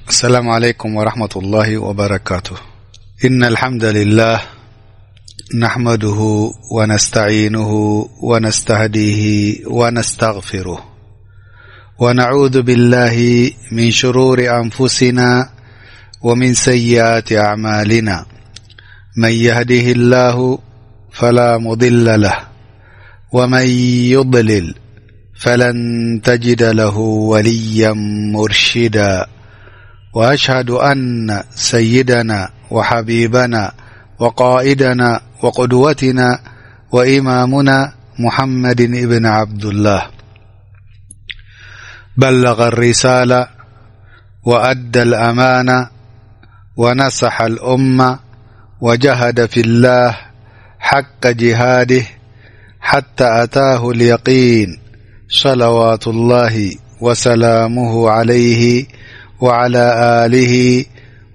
السلام عليكم ورحمة الله وبركاته. إن الحمد لله نحمده ونستعينه ونستهديه ونستغفره، ونعوذ بالله من شرور أنفسنا ومن سيئات أعمالنا. من يهده الله فلا مضل له، ومن يضلل فلن تجد له وليا مرشدا. وأشهد أن سيدنا وحبيبنا وقائدنا وقدوتنا وإمامنا محمد بن عبد الله بلغ الرسالة وأدى الأمانة ونصح الأمة وجاهد في الله حق جهاده حتى أتاه اليقين، صلوات الله وسلامه عليه وعلى آله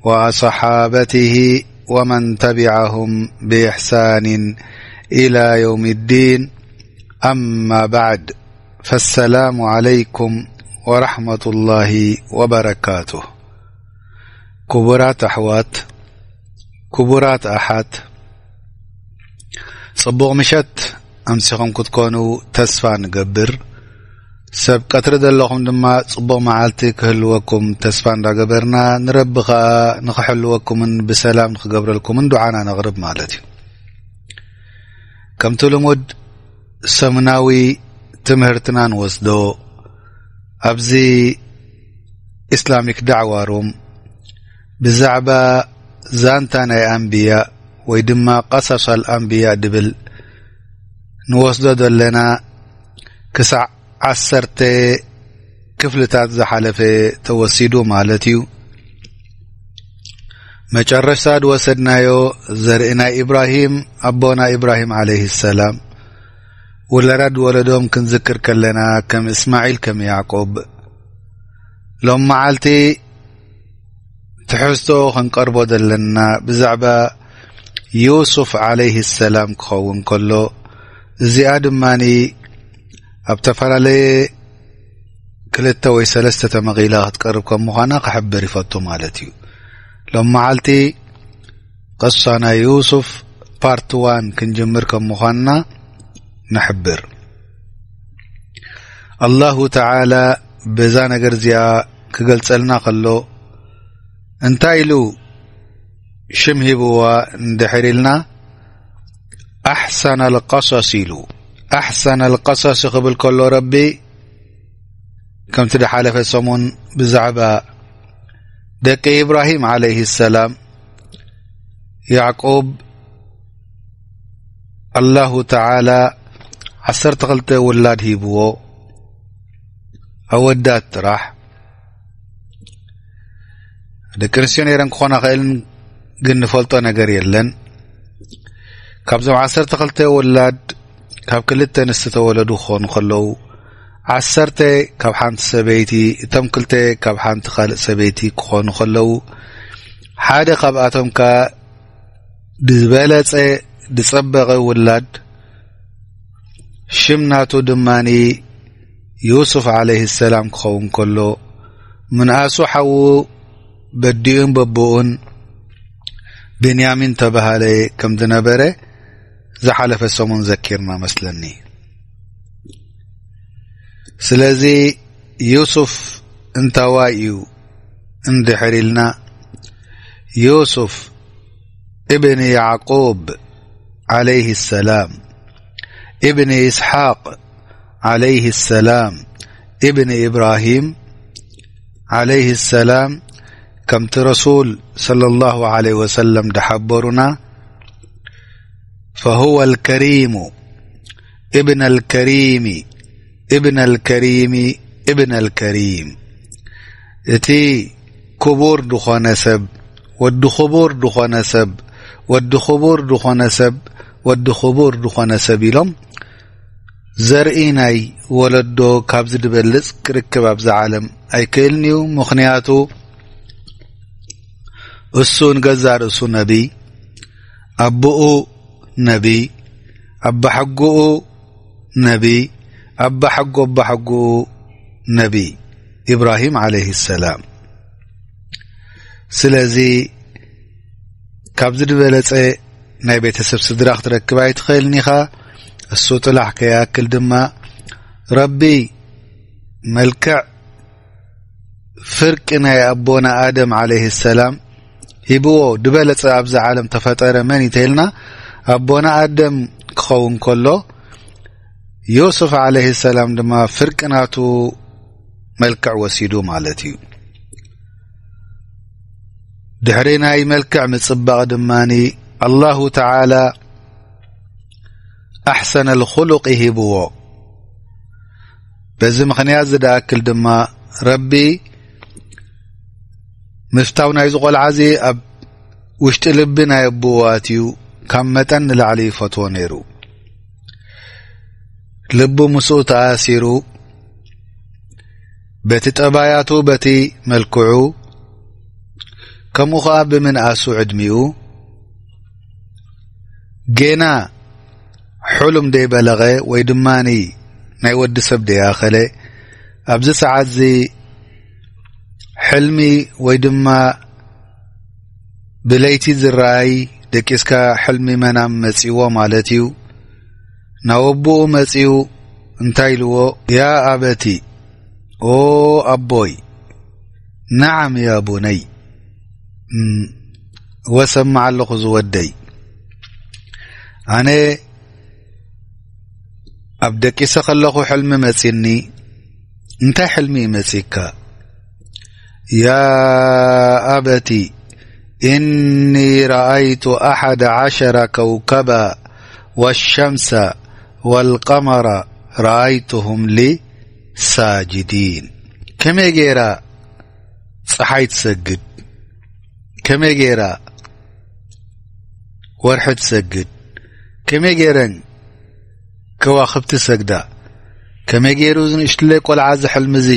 وصحابته ومن تبعهم بإحسان إلى يوم الدين. أما بعد، فالسلام عليكم ورحمة الله وبركاته. ክቡራት ኣሕዋት፣ ክቡራት ኣሓት፣ ጽቡቕ ምሸት ኣምሲኹም ክትኮኑ ተስፋ ንገብር። ሰብ ቀትሪ ዘለኹም ድማ ጽቡቕ መዓልቲ ክህልወኩም ተስፋ እንዳገበርና፣ ንረቢ ኸኣ ንኽሕልወኩምን ብሰላም ንኽገብረልኩምን ዱዓና ነቕርብ ማለት እዩ። ከምቲ ልሙድ ሰሙናዊ ትምህርትና ንወስዶ ኣብዚ ኢስላሚክ ዳዕዋ ሩም ብዛዕባ ዛንታ ናይ ኣንብያ ወይ ድማ ቀሰስ ኣልኣንብያ ድብል ንወስዶ ዘለና ክሳዕ ዓሰርተ ክፍልታት ዝሓለፈ ተወሲዱ ማለት እዩ። መጨረሽታ ዝወሰድናዮ ዘርኢ ናይ ኢብራሂም ኣቦና ኢብራሂም ዓለይሂ ሰላም ውላድ ወለዶም ክንዝክር ከለና ከም እስማዒል ከም ያዕቆብ ሎም መዓልቲ ትሕዝቶ ክንቀርቦ ዘለና ብዛዕባ ዩሱፍ ዓለይሂ ሰላም ክኸውን ከሎ፣ እዚኣ ድማኒ ኣብ ተፈላለየ ክልተ ወይ ሰለስተ ተመቒላ ክትቀርብ ከም ምዃና ክሕብር ይፈቱ ማለት እዩ። ሎም መዓልቲ ቅሳ ናይ ዩሱፍ ፓርት ዋን ክንጅምር ከም ምዃንና ንሕብር። ኣላሁ ተዓላ በዛ ነገር እዚኣ ክገልጸልና ከሎ እንታይ ኢሉ ሽም ሂብዋ እንድሕር ኢልና፣ ኣሕሰን ኣልቀሰስ ኢሉ። ኣሕሰን ኣልቀሰስ ክብል ከሎ ረቢ ከምቲ ዝሓለፈ ሰሙን ብዛዕባ ደቂ ኢብራሂም ዓለይሂ ሰላም ያዕቁብ ኣላሁ ተዓላ ዓሰርተ ክልተ ውላድ ሂብዎ፣ ኣወዳት ጥራሕ። ደቂ ኣንስትዮ ነይረን ክኾና ኽእልን ግን ንፈልጦ ነገር የለን። ካብዞም ዓሰርተ ክልተ ውላድ ካብ ክልተ ኣንስቲ ተወለዱ ክኾኑ ከለዉ፣ ዓሰርተ ካብ ሓንቲ ሰበይቲ፣ እቶም ክልተ ካብ ሓንቲ ካልእ ሰበይቲ ክኾኑ ከለዉ፣ ሓደ ካብኣቶም ከኣ ዝበለጸ ዝጸበቐ ውላድ ሽም ናቱ ድማኒ ዩሱፍ ዓለይሂ ሰላም ክኸውን ከሎ፣ ምንኣሱ ሓዉ በዲኡን በቦኡን ብንያሚን ተባሃለ ከም ዝነበረ ዝሓለፈ ሰሙን ዘኪርና መስለኒ። ስለዚ ዩሱፍ እንታዋይ እዩ እንድሕር ኢልና፣ ዩሱፍ እብን ያዕቁብ ዓለይሂ ሰላም፣ እብን ኢስሓቅ ዓለይሂ ሰላም፣ እብን ኢብራሂም ዓለይሂ ሰላም፣ ከምቲ ረሱል ሰለላሁ ዓለይሂ ወሰለም ድሓበሩና፣ فهو الكريم ابن الكريم ابن الكريم ابن الكريم። እቲ ክቡር ዝኾነ ሰብ፣ ወዲ ክቡር ዝኾነ ሰብ፣ ወዲ ክቡር ዝኾነ ሰብ፣ ወዲ ክቡር ዝኾነ ሰብ ኢሎም ዘርኢ ናይ ወለዶ ካብዚ ዝበልጽ ክርክብ ኣብዛ ዓለም ኣይክእልን እዩ። ምኽንያቱ እሱ ንገዛእ ርእሱ ነቢ፣ ኣቦኡ ነቢ፣ ኣባሓጎኡ ነቢ፣ ኣባሓጎ ኣባሓጎኡ ነቢ፣ ኢብራሂም ዓለይሂ ሰላም። ስለዚ ካብዚ ዝበለጸ ናይ ቤተሰብ ስድራ ክትረክብ ኣይትኽእልን ኢኻ። እሱ ጥራሕ ከይኣክል ድማ ረቢ መልክዕ ፍርቂ ናይ ኣቦና ኣደም ዓለይሂ ሰላም ሂብዎ። ዝበለጸ ኣብዛ ዓለም ተፈጠረ መን እዩ ተይልና፣ ኣቦና ኣደም ክኸውን ከሎ፣ ዮሱፍ ዓለይሂ ሰላም ድማ ፍርቂ ናቱ መልክዕ ወሲዱ ማለት እዩ። ድሕሪ ናይ መልክዕ ምጽባቕ ድማ ኣላሁ ተዓላ ኣሕሰነል ኹሉቕ ይሂብዎ። በዚ ምኽንያት ዝደኣክል ድማ ረቢ ምፍታው ናይዚ ቆልዓ እዚ ኣብ ውሽጢ ልቢ ናይ ኣቦኡ ኣትዩ ካብ መጠን ንላዕሊ ይፈትዎ ነይሩ። ልቡ ምስኡ ተኣሲሩ፣ በቲ ጠባያቱ፣ በቲ መልክዑ፣ ከምኡ ኸኣ ብምንኣሱ ዕድሚኡ፣ ጌና ሕሉም ደይበለቐ ወይ ድማ ናይ ወዲ ሰብ ደይኣኸለ፣ ኣብዚ ሰዓት እዚ ሕልሚ ወይ ድማ ብለይቲ ዝረኣይ ደቂስካ ሕልሚ መናም መጺዎ ማለት እዩ። ናብ ኣቦኡ መጺኡ እንታይ ኢልዎ? ያ ኣበቲ፣ ኦ ኣቦይ፣ ነዓም ያ ቡነይ፣ እም፣ ወሰማዕ ኣለኹ ዝወደይ። ኣነ ኣብ ደቂሰ ከለኹ ሕልሚ መጺኒ። እንታይ ሕልሚ እዩ መጺካ? ያ ኣበቲ፣ እኒ ረኣይቱ ኣሓደ ዓሸረ ከውከባ ወሸምሰ ወልቀመረ ረኣይቱሁም ሊ ሳጅዲን። ከመይ ገይራ ጸሓይ ትሰግድ? ከመይ ገይራ ወርሒ ትሰግድ? ከመይ ገይረን ከዋኽብቲ ሰግዳ? ከመይ ገይሩ እዚ ንእሽትለይ ቆልዓ እዚ ሕልሚ እዚ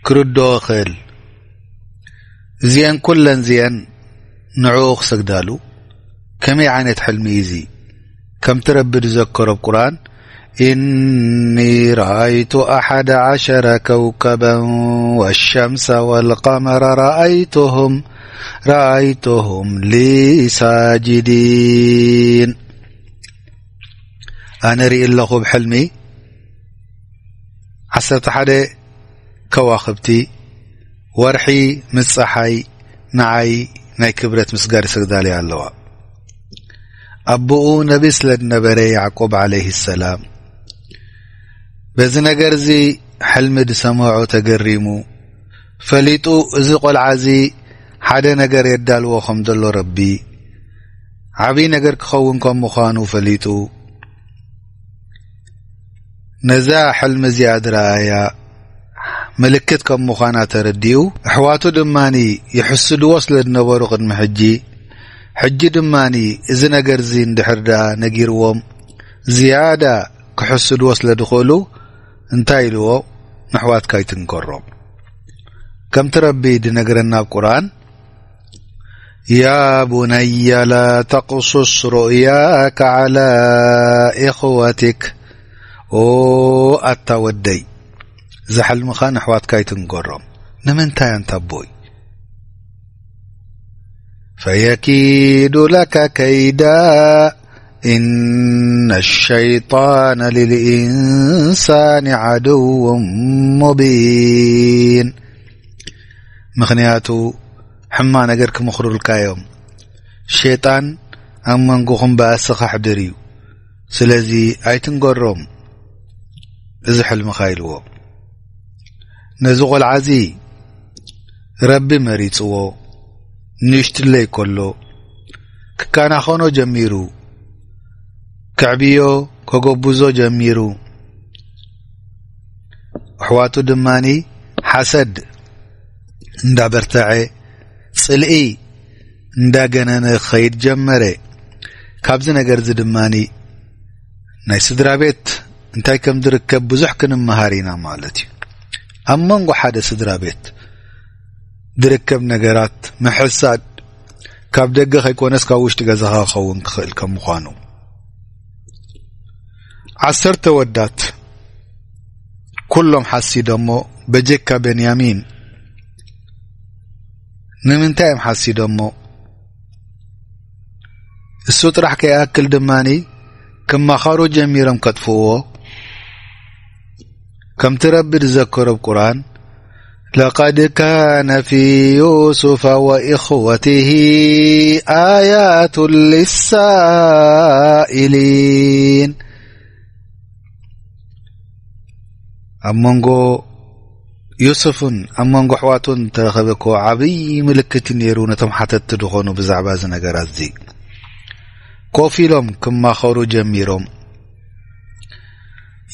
ክርድኦ ይኽእል? እዚአን ኩለን እዚአን ንዕኡ ክሰግዳሉ? ከመይ ዓይነት ሕልሚ እዩ እዚ? ከምቲ ረቢ ዝዘከሮ ኣብ ቁርኣን፣ እኒ ረኣይቱ ኣሓደ ዓሸረ ከውከበን ወሸምሰ ወልቀመረ ረኣይቱሁም፣ ረኣይቱሁም ሊ ሳጅዲን። ኣነ ርኢ ኣለኹ ብሕልሚ ዓሰርተ ሓደ ከዋኽብቲ፣ ወርሒ ምስ ጸሓይ ንዓይ ናይ ክብረት ምስጋድ ይሰግዳለይ ኣለዋ። ኣቦኡ ነቢ ስለ ዝነበረ ያዕቆብ ዓለይሂ ሰላም በዚ ነገር እዚ ሕልሚ ዝሰምዖ ተገሪሙ፣ ፈሊጡ እዚ ቆልዓ እዚ ሓደ ነገር የዳልዎ ከም ዘሎ ረቢ፣ ዓብዪ ነገር ክኸውን ከም ምዃኑ ፈሊጡ፣ ነዛ ሕልሚ እዚኣ ዝረኣያ ምልክት ከም ምዃና ተረዲኡ፣ ኣሕዋቱ ድማ ይሕስድዎ ስለ ዝነበሩ ቅድሚ ሕጂ፣ ሕጂ ድማ እዚ ነገር እዚ እንድሕር ደኣ ነጊርዎም ዝያዳ ክሕስድዎ ስለ ዝኽእሉ እንታይ ኢልዎ? ንኣሕዋትካ ኣይትንገሮም። ከምቲ ረቢ ዝነግረና ኣብ ቁርኣን፣ ያ ቡነየ ላ ተቕሱስ ሩእያከ ዓላ ኢኽወቲክ። ኦ ኣታ ወደይ፣ እዚ ሕልምኻ ንኣሕዋትካ ኣይትንገሮም። ንምንታይ ኣንታ ኣቦይ? ፈየኪዱ ለከ ከይዳ ኢነ ሸይጣነ ሊልኢንሳኒ ዓድው ሙቢን። ምኽንያቱ ሕማቕ ነገር ክምኽሩልካ እዮም። ሸይጣን ኣብ መንጎኹም ባእሲ ከሕድር እዩ። ስለዚ ኣይትንገሮም እዚ ሕልምኻ ኢልዎ። ነዚ ቆልዓ እዚ ረቢ መሪጽዎ። ንእሽትለይ ከሎ ክከናኸኖ ጀሚሩ፣ ከዕብዮ ከጎብዞ ጀሚሩ። ኣሕዋቱ ድማኒ ሓሰድ እንዳበርተዐ፣ ጽልኢ እንዳገነነ ክኸይድ ጀመረ። ካብዚ ነገር እዚ ድማኒ ናይ ስድራ ቤት እንታይ ከም ዝርከብ ብዙሕ ክንመሃር ኢና ማለት እዩ። ኣብ መንጎ ሓደ ስድራ ቤት ዝርከብ ነገራት ምሕሳድ ካብ ደገ ከይኮነስ ካብ ውሽጢ ገዛኻ ክኸውን ክኽእል ከም ምዃኑ። ዓሰርተ ወዳት ኩሎም ሓሲዶሞ በጀካ ቤንያሚን ንምንታይ እዮም ሓሲዶሞ? እሱ ጥራሕ ከይኣክል ድማኒ ክመኸሩ ጀሚሮም ከጥፍእዎ። ከምቲ ረቢ ዝዘከሮ ኣብ ቁርኣን፣ لقد كان في يوسف وإخوته آيات للسائلين። ኣብ መንጎ ዩሱፍን ኣብ መንጎ ኣሕዋቱን ዝተረኸበ እኮ ዓብዪ ምልክት እዩ ነይሩ፣ ነቶም ሓተትቲ ዝኾኑ ብዛዕባ እዚ ነገራት እዚ። ኮፍ ኢሎም ክማኸሩ ጀሚሮም።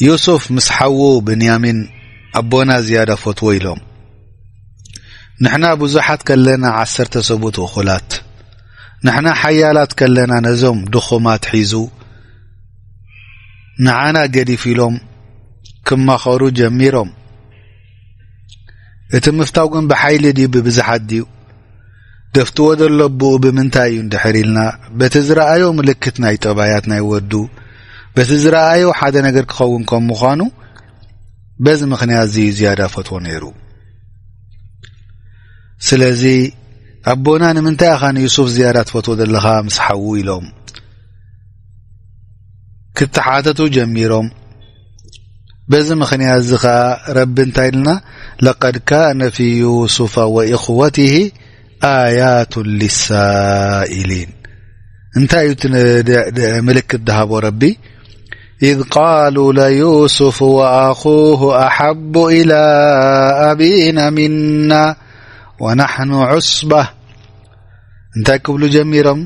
ዩሱፍ ምስ ሓዉ ብንያሚን፣ ኣቦና ዝያዳ ፈትዎ ኢሎም። ንሕና ብዙሓት ከለና ዓሰርተ ሰብኡት እኹላት፣ ንሕና ሓያላት ከለና ነዞም ድኹማት ሒዙ፣ ንዓና ገዲፍ ኢሎም ክማኸሩ ጀሚሮም። እቲ ምፍታው ግን ብሓይሊ ድዩ ብብዝሓት ድዩ? ደፍትዎ ዘሎ ኣቦኡ ብምንታይ እዩ እንድሕር ኢልና፣ በቲ ዝረኣዮ ምልክት ናይ ጠባያት ናይ ወዱ፣ በቲ ዝረኣዮ ሓደ ነገር ክኸውን ከም ምዃኑ፣ በዚ ምኽንያት እዚ እዩ ዝያዳ ፈትዎ ነይሩ። ስለዚ ኣቦና ንምንታይ ኢኻ ንዩሱፍ ዝያዳ ትፈትዎ ዘለኻ ምስ ሓዉ ኢሎም ክተሓተቱ ጀሚሮም። በዚ ምኽንያት እዚ ኸኣ ረቢ እንታይ ኢልና፣ لقد كان في يوسف وإخوته آيات للسائلين። እንታይ እዩ እቲ ን-፣ ድ-፣ ድ-፣ ምልክት ዝሃቦ ረቢ? إذ قالوا ليوسف وأخوه أحب إلى أبينا منا ونحن عصبة. እንታይ ክብሉ ጀሚሮም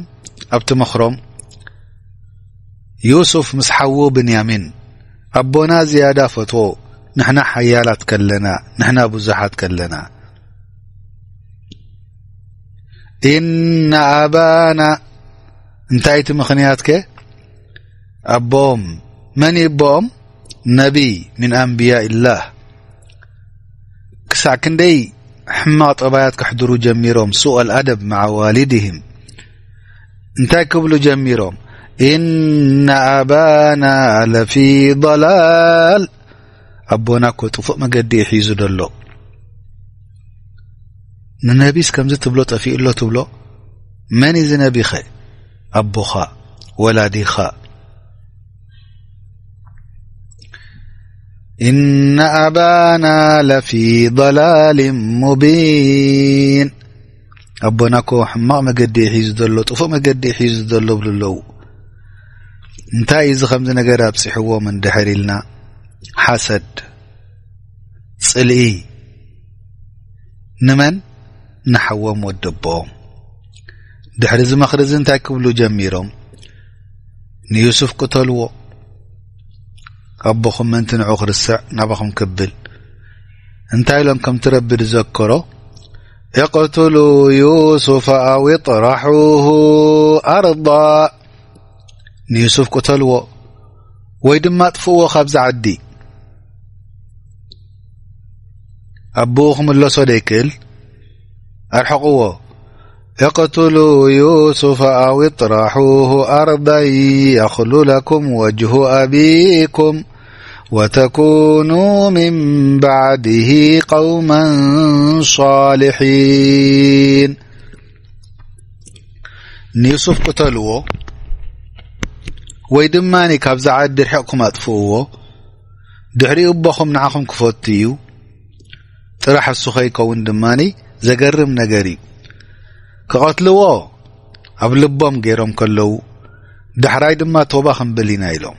ኣብቲ ምኽሮም? ዩሱፍ ምስ ሓዉ ብንያሚን፣ ኣቦና ዝያዳ ፈትዎ፣ ንሕና ሓያላት ከለና፣ ንሕና ብዙሓት ከለና። إن أبانا، እንታይ እቲ ምኽንያትከ? ኣቦኦም፣ መን እዩ ኣቦኦም? ነቢ ምን ኣንብያኢላህ። ክሳዕ ክንደይ ሕማቕ ጠባያት ከሕድሩ ጀሚሮም፣ سوء الأدب مع والدهم። እንታይ ክብሉ ጀሚሮም? إن أبانا لفي ضلال، ኣቦና እኮ ጥፉእ መገዲ እዩ ሒዙ ዘሎ። ንነቢስ ከምዚ ትብሎ፣ ጠፊኡ ኣሎ ትብሎ? መን እዩ እዚ ነቢኸ? ኣቦኻ፣ ወላዲኻ። إن أبانا لفي ضلال مبين، ኣቦና እኮ ሕማቕ መገዲ እዩ ሒዙ ዘሎ፣ ጥፉእ መገዲ እዩ ሒዙ ዘሎ ብሉ ኣለዉ። እንታይ እዩ እዚ ከምዚ ነገር ኣብፂሕዎም እንድሕር ኢልና፣ ሓሰድ፣ ፅልኢ፣ ንመን? ንሓዎም ወዲ ኣቦኦም። ድሕሪ እዚ ምኽሪ እዚ እንታይ ክብሉ ጀሚሮም? ንዩሱፍ ቅተልዎ፣ ኣቦኹም ምእንቲ ንዑ ክርስዕ ናባኹም ክብል። እንታይ ኢሎም? ከምቲ ረቢ ዝዘከሮ፣ اقتلوا يوسف أو اطرحوه أرضا። ንዩሱፍ ቅተልዎ ወይ ድማ ኣጥፍእዎ ካብዛ ዓዲ። ኣቦኡ ክምለሶ ደይክእል፣ ኣርሕቕዎ። اقتلوا يوسف أو اطرحوه أرضا يخل لكم وجه أبيكم وتكونوا من بعده قوما صالحين። ንዩሱፍ ቅተልዎ ወይ ድማ ካብዛ ዓዲ ርሒቕኩም ኣጥፍእዎ። ድሕሪኡ ኣቦኹም ንዓኹም ክፈቱ እዩ። ጥራሕ እሱ ከይከውን ድማ ዘገርም ነገር እዩ። ክቐትልዎ ኣብ ልቦም ገይሮም ከለዉ፣ ዳሕራይ ድማ ቶባ ክንብል ኢና ኢሎም።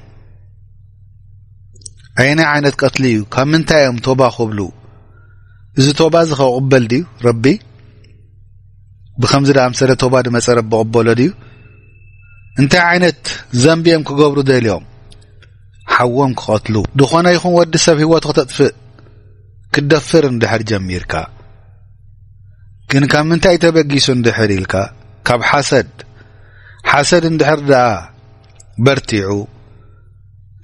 ኣየናይ ዓይነት ቀትሊ እዩ? ካብ ምንታይ እዮም ቶባ ክብሉ? እዚ ቶባ እዚ ክቕበል ድዩ ረቢ? ብኸምዚ ደኣ ኣምሰለ ቶባ ድመጸ ረቢ ቅበሎ ድዩ? እንታይ ዓይነት ዘንቢ እዮም ክገብሩ ደልዮም? ሓዎም ክቐትሉ። ዝኾነ ይኹን ወዲ ሰብ ህይወቱ ክተጥፍእ ክትደፍር እንድሕር ጀሚርካ፣ ግን ካብ ምንታይ ተበጊሱ እንድሕር ኢልካ፣ ካብ ሓሰድ። ሓሰድ እንድሕር ደኣ በርቲዑ፣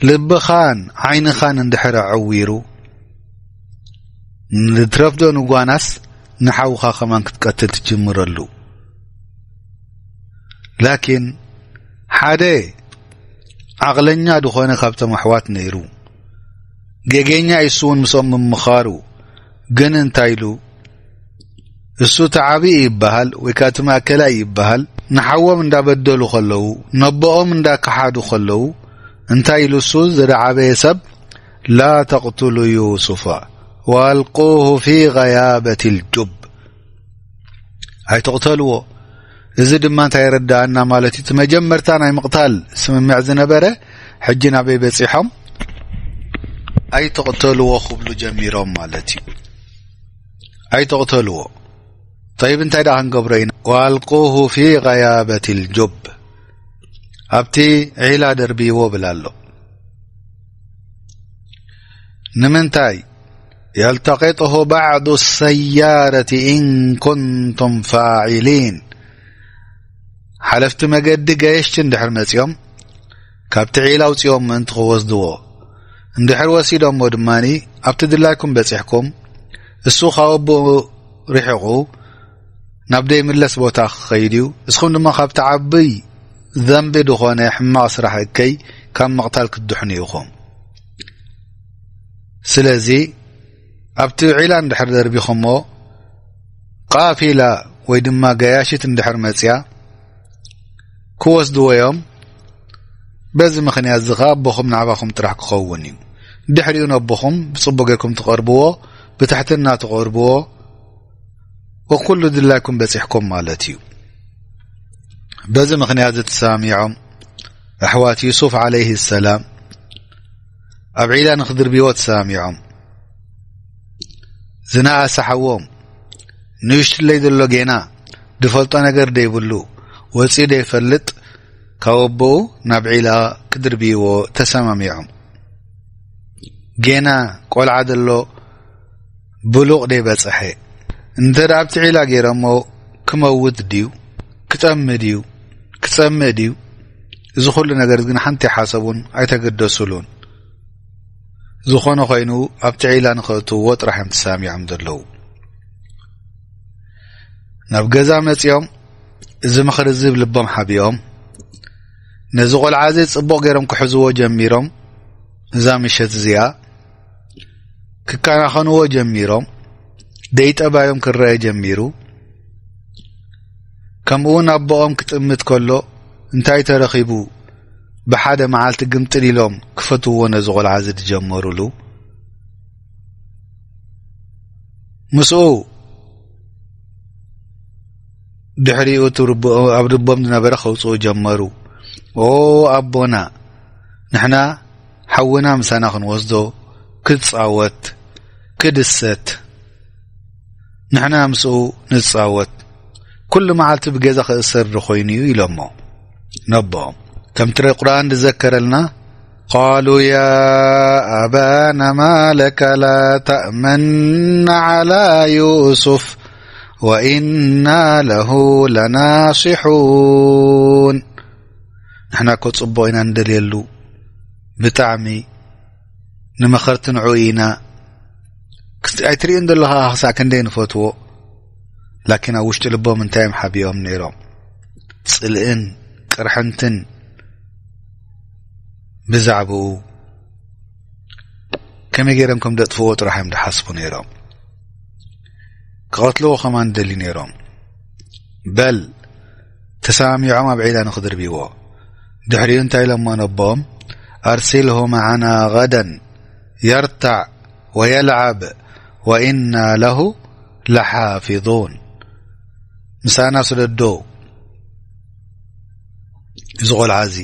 ልብኻን ዓይንኻን እንድሕር ኣዕዊሩ፣ ንትረፍዶ ንጓናስ ንሓውኻ ከማን ክትቀትል ትጅምረሉ። ላኪን ሓደ ዓቕለኛ ዝኾነ ካብቶም ኣሕዋት ነይሩ። ጌገኛ እዩ እሱ እውን ምስኦም ምምኻሩ። ግን እንታይ ኢሉ? እሱ እቲ ዓብዪ ይበሃል ወይ ከዓ እቲ ማእከላይ ይበሃል። ንሓዎም እንዳበደሉ ከለዉ፣ ነቦኦም እንዳከሓዱ ከለዉ፣ እንታይ ኢሉ እሱ ዝደዓበየ ሰብ? لا تقتلوا يوسف وألقوه في غيابة الجب. ኣይትቕተልዎ። እዚ ድማ እንታይ የረዳእና ማለት እዩ? እቲ መጀመርታ ናይ ምቕታል ስምምዕ ዝነበረ፣ ሕጂ ናበይ በፂሖም? ኣይትቕተልዎ ክብሉ ጀሚሮም ማለት እዩ። ኣይትቕተልዎ። ጠይብ፣ እንታይ ደኣ ክንገብሮ ኢና? وألقوه في غيابة الجب፣ ኣብቲ ዒላ ደርብይዎ ብል ኣሎ። ንምንታይ? يلتقطه بعض السيارة إن كنتم فاعلين። ሓለፍቲ መገዲ ገየሽቲ እንድሕር መጺኦም፣ ካብቲ ዒላ ኣውጺኦም ምእንቲ ክወስድዎ፣ እንድሕር ወሲዶሞ ድማ፣ ኣብቲ ድላይኩም በጺሕኩም፣ እሱ ካብ ኣቦኡ ርሒቑ ናብ ደይምለስ ቦታ ክኸይድ እዩ። እስኹም ድማ ካብቲ ዓብይ ዘንቢ ዝኾነ ሕማቕ ስራሕ እከይ ካብ ምቕታል ክትድሕኑ ኢኹም። ስለዚ ኣብቲ ዒላ እንድሕር ደርቢኹሞ፣ ቃፊላ ወይ ድማ ገያሽት እንድሕር መጽያ፣ ክወስድዎ እዮም። በዚ ምኽንያት እዚ ኸኣ ኣቦኹም ንዓባኹም ጥራሕ ክኸውን እዩ። ድሕሪኡ ነቦኹም ብጽቡቕ ጌርኩም ትቐርብዎ፣ ብትሕትና ትቐርብዎ፣ ወኩሉ ድላይኩም በጺሕኩም ማለት እዩ። በዚ ምኽንያት እዚ ተሰማሚዖም ኣሕዋት ዩሱፍ ዓለይሂ ሰላም ኣብ ዒላ ንኽድርብይዎ ተሰማሚዖም። ዝነኣሰ ሓዎም፣ ንእሽትለይ ዘሎ ጌና፣ ዝፈልጦ ነገር ደይብሉ፣ ወጺኡ ደይፈልጥ፣ ካብ ኣቦኡ ናብ ዒላ ክድርብይዎ ተሰማሚዖም። ጌና ቆልዓ ዘሎ ብሉቕ ደይበጽሐ። እንተ ደኣ ኣብቲ ዒላ ገይሮሞ ክመውት ድዩ? ክጠሚ ድዩ? ክጸምእ ድዩ? እዚ ኩሉ ነገር ግን ሓንቲ ሓሰቡን ኣይተገደሱሉን። ዝኾነ ኮይኑ ኣብቲ ዒላ ንኸእትውዎ ጥራሕ እዮም ተሳሚዖም ዘለዉ። ናብ ገዛ መጺኦም እዚ ምኽሪ እዚ ኣብ ልቦም ሓቢኦም፣ ነዚ ቆልዓ እዚ ጽቡቕ ገይሮም ክሕዝዎ ጀሚሮም። እዛ ምሸት እዚኣ ክከናኸንዎ ጀሚሮም። ደይ ጠባዮም ክረአ ጀሚሩ። ከምኡ እውን ኣቦኦም ክጥምት ከሎ እንታይ ተረኺቡ ብሓደ መዓልቲ ግምጥል ኢሎም ክፈትዎ ነዚ ቆልዓ እዚ ዝጀመሩሉ። ምስኡ ድሕሪኡ እቲ ርብ-፣ ኣብ ልቦም ዝነበረ ከውፅኡ ጀመሩ። "ኦ ኣቦና፣ ንሕና ሓውና ምሳና ክንወስዶ ክጻወት፣ ክድሰት፣ ንሕና ምስኡ ንጻወት፣ ኩሉ መዓልቲ ብገዛ ክእሰር ዶ ኮይኑ እዩ?" ኢሎሞ ነቦኦም። ከምቲ ቁርኣን ዝዘከረልና፣ قالوا يا أبانا ما لك لا تأمنا على يوسف وإنا له لناصحون. ንሕና እኮ ጽቡቕ ኢና እንደልየሉ፣ ብጣዕሚ ንመኸርቲ ንዑ ኢና። ክስ-፣ ኣይትርእዮን ዘለኻ ክሳዕ ክንደይ ንፈትዎ። ላኪን ኣብ ውሽጢ ልቦም እንታይ እዮም ሓቢኦም ነይሮም? ጽልእን ቅርሕንትን ብዛዕባኡ ከመይ ገይሮም ከም ደጥፍዎ ጥራሕ እዮም ዝሓስቡ ነይሮም። ክቐትልዎ ከማን ደልዩ ነይሮም። በል ተሰማሚዖም ኣብ ዒላ ንኽድርብይዎ። ድሕሪኡ እንታይ ኢሎሞ ነቦኦም? أرسله معنا غدا يرتع ويلعب وإنا له لحافظون. ምሳና ስደዶ እዚ ቆልዓ እዚ።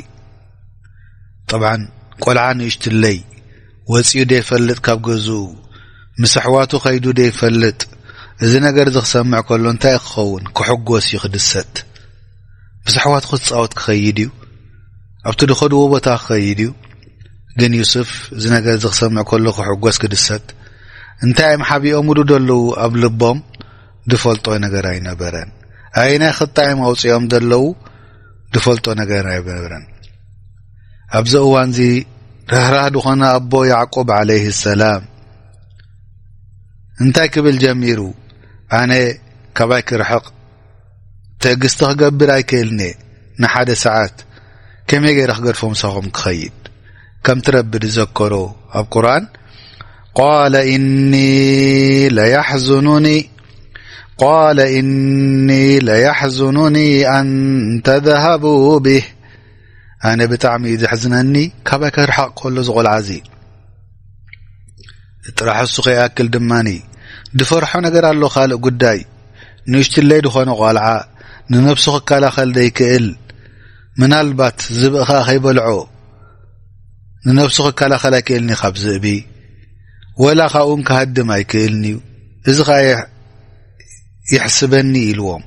ጠብዓን ቆልዓ ንእሽትለይ ወፂኡ ደይፈልጥ ካብ ገዝኡ፣ ምስ ኣሕዋቱ ከይዱ ደይፈልጥ። እዚ ነገር እዚ ክሰምዕ ከሎ እንታይ እዩ ክኸውን? ክሕጎስ እዩ፣ ክድሰት። ምስ ኣሕዋቱ ክፃወት ክኸይድ እዩ፣ ኣብቲ ዝኸድዎ ቦታ ክኸይድ እዩ። ግን ዩስፍ እዚ ነገር እዚ ክሰምዕ ከሎ ክሕጎስ፣ ክድሰት። እንታይ እዮም ሓቢኦምሉ ዘለዉ ኣብ ልቦም? ዝፈልጦ ነገር ኣይነበረን። ኣየናይ ክጣ እዮም ኣውፂኦም ዘለዉ? ዝፈልጦ ነገር ኣይነበረን። ኣብዚ እዋን እዚ ርህራህ ዝኾነ ኣቦ ያዕቆብ ዓለይሂ ሰላም እንታይ ክብል ጀሚሩ? ኣነ ካባይ ክርሕቕ ትዕግስቲ ክገብር ኣይክእልን እየ። ንሓደ ሰዓት ከመይ ገይረ ክገድፎ ምሳኹም ክኸይድ? ከምቲ ረቢ ዝዘከሮ ኣብ ቁርኣን፣ قال إني ليحزنني قال إني ليحزنني أن تذهبوا به. ኣነ ብጣዕሚ እዩ ዘሕዝነኒ ካባይ ክርሓቕ ከሎ ዝቖልዓ እዚ። ጥራሕ እሱ ከይኣክል ድማኒ ድፈርሖ ነገር ኣሎ፣ ካልእ ጉዳይ። ንእሽትለይ ዝኾነ ቆልዓ ንነብሱ ክከላኸል ዘይክእል፣ ምናልባት ዝብኢ ኸኣ ከይበልዖ ንነብሱ ክከላኸል ኣይክእልን እዩ ካብ ዝእቢ፣ ወላ ካብኡን ክሃድም ኣይክእልን እዩ። እዚ ኸኣ ይሕስበኒ ኢልዎም።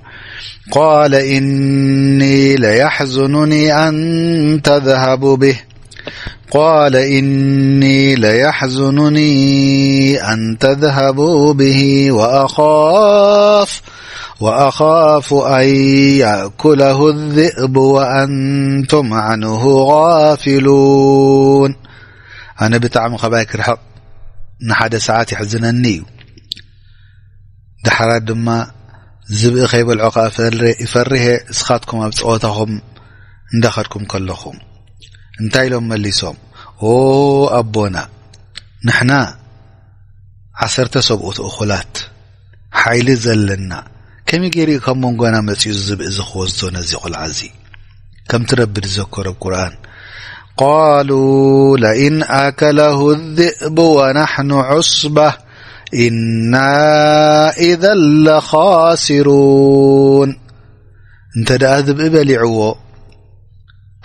قال إني ليحزنني أن تذهبوا به قال إني ليحزنني أن تذهبوا به وأخاف وأخاف أن يأكله الذئب وأنتم عنه غافلون. ኣነ ብጣዕሚ ኸባይ ክርሕቕ ንሓደ ሰዓት ይሕዝነኒ እዩ። ዳሕራ ድማ ዝብኢ ከይበልዖ ከኣ ፈር-፣ ይፈርህ እየ፣ እስኻትኩም ኣብ ጸወታኹም እንዳኸድኩም ከለኹም። እንታይ ኢሎም መሊሶም? ኦ ኣቦና፣ ንሕና ዓሰርተ ሰብኡት እኹላት ሓይሊ ዘለና፣ ከመይ ገይሩ እዩ ካብ መንጎና መጺኡ ዝብኢ እዚ ክወስዶ ነዚ ቆልዓ እዚ? ከምቲ ረቢ ዝዘከሮ ኣብ ቁርኣን፣ قالوا لئن أكله الذئب ونحن عصبة إنا إذا لخاسرون። እንተ ደኣ ዝብኢ በሊዕዎ፣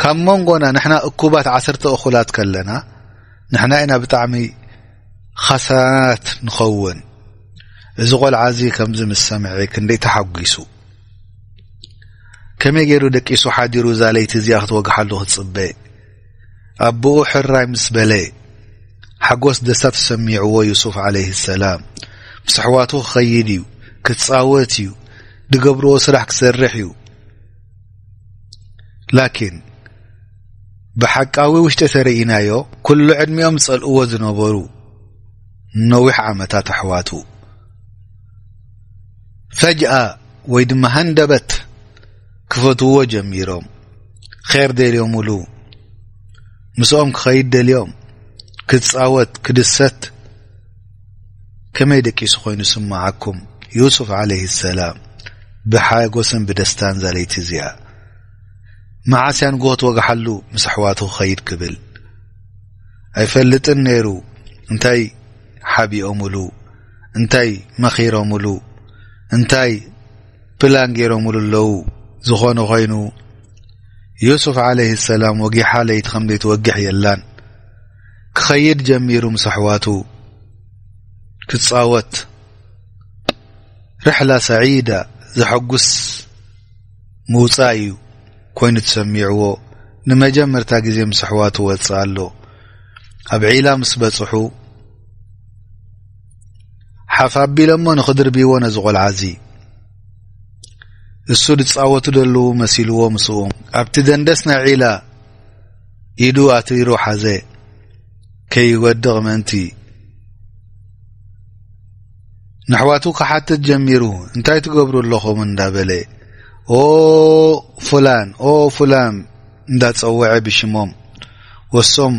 ካብ መንጎና ንሕና እኩባት ዓሰርተ እኹላት ከለና፣ ንሕና ኢና ብጣዕሚ ኻሳራት ንኸውን። እዚ ቆልዓ እዚ ከምዚ ምስ ሰምዐ ክንደይ ተሓጒሱ። ከመይ ገይሩ ደቂሱ ሓዲሩ እዛ ለይቲ እዚኣ ክትወግሓሉ ክትጽበ? ኣቦኡ ሕራይ ምስ በለ፣ ሓጎስ ደስታ ተሰሚዕዎ ዩሱፍ ዓለይሂ ሰላም ምስ ኣሕዋቱ ክኸይድ እዩ፣ ክጻወት እዩ፣ ድገብርዎ ስራሕ ክሰርሕ እዩ። ላኪን ብሓቃዊ ውሽጢ ተረኢናዮ፣ ኩሉ ዕድሚኦም ዝጸልእዎ ዝነበሩ ነዊሕ ዓመታት ኣሕዋቱ፣ ፈጅኣ ወይ ድማ ሃንደበት ክፈትውዎ ጀሚሮም። ኼር ደልዮምሉ፣ ምስኦም ክኸይድ ደልዮም፣ ክጻወት፣ ክድሰት። ከመይ ደቂሱ ኮይኑ ስምዓኩም? ዩሱፍ ዓለይሂ ሰላም ብሓጎስን ብደስታን እዛ ለይቲ እዚኣ፣ መዓስ እያ ንግሆ ትወግሓሉ ምስ ኣሕዋቱ ክኸይድ ክብል ኣይፈልጥን ነይሩ። እንታይ ሓቢኦምሉ፣ እንታይ መኺሮምሉ፣ እንታይ ፕላን ገይሮምሉ ኣለዉ። ዝኾነ ኮይኑ፣ ዩሱፍ ዓለይሂ ሰላም ወጊሓ ለይቲ ከም ዘይትወግሕ የላን። ክኸይድ ጀሚሩ ምስ ኣሕዋቱ ክጻወት። ርሕላ ሰዒዳ፣ ዘሐጉስ ምውጻእ እዩ ኮይኑ ተሰሚዕዎ። ንመጀመርታ ግዜ ምስ ኣሕዋቱ ወጽእ ኣሎ። ኣብ ዒላ ምስ በጽሑ፣ ሓፍ ኣቢሎሞ ንኽድርብይዎ ነዚ ቆልዓ እዚ። እሱ ዝጻወቱ ዘለዉ መሲልዎ ምስኡ። ኣብቲ ደንደስ ናይ ዒላ ኢዱ ኣትሪሩ ሓዘ። ከይወድቕ ምእንቲ ንኣሕዋቱ ክሓትት ጀሚሩ። "እንታይ ትገብሩ ኣለኹም?" እንዳበለ፣ "ኦ ፉላን፣ ኦ ፉላን" እንዳጸወዐ ብሽሞም፣ ወሶም